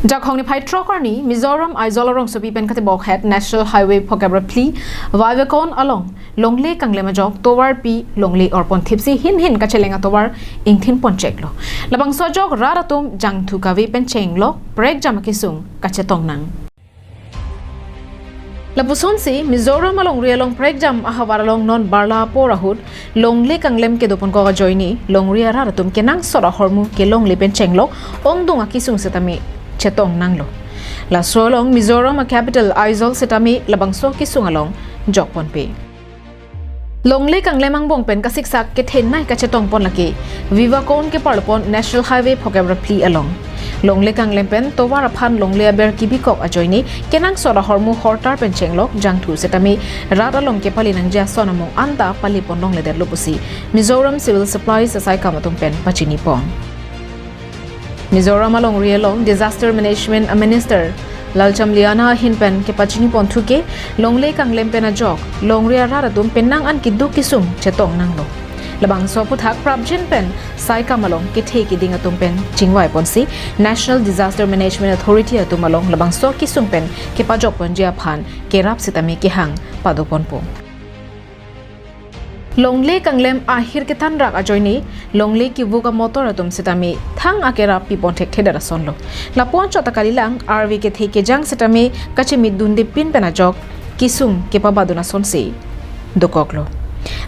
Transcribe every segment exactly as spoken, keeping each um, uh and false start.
Jakhong niphai throk arni Mizoram Aizawl arongsopi pen katebok het National Highway phokep ra phli Vivacon along longle kanglem ajok tovar pi longle orpon thipsi hinhin kacheleng atovar ingthin poncheklo. Labangso ajok rat atum jangthu kave pen chenglok prekjam akisung kachetong nang. Lapusonsi Mizoram alongri along prekjam ahavar along non barla apor ahut longle kanglem kedoponkok ajoine longri arat atum kenangsot ahormu kelongle pen chenglok ongdung akisung setame chetong nanglo. Laso along Mizoram a capital Aizawl setame labangso akisung along jokponpe. Longle kanglem angbong pen kasiksak kethenei kachetongpon lake Vivacon keparlopon National Highway phokep ra phli along. Longle kanglem pen tovar aphan longle aber kibikok ajoine kenangsot ahormu hortar pen chenglok jangthu setame rat along kepali nangji ason amung anta palipon longledetlo pusi Mizoram Civil Supplies asaikam atum pen pachinipon. Mizoram alongri along Disaster Management a Minister Lalcham Liana ahin pen kepachinipon thuke longle kanglem pen ajok longri arat atum penang an keduk kesung chetong nanglo. Labangso aphuthak prapjin pen saikam along kethe keding atum pen chingvaiponsi National Disaster Management Authority atum along labangso akisung pen kepajokponji aphan kerap setame kehang padoponpo. Longle kanglem ahir kethanrak ajoine longle kevuk amotor atum setame thang akerap pipon thekthedet asonlo. Lapu anchot ta kalilang arve kethe kejang setame kachemitdundepin pen ajok kisung kepabadun asonsi dokoklo.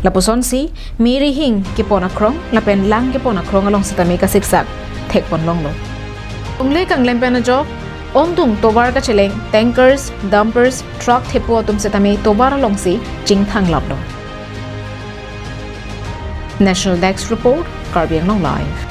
Lapusonsi me rihing kepon akrong lapen lang kepon akrong along setame kasiksak thekpon longlo. Longle kanglem pen ajok ongdung tovar kacheleng tankers, dumpers, truck thepo atum setame tovar alongsi chingthanglaplo. National Desk Report, Karbi Anglong Live.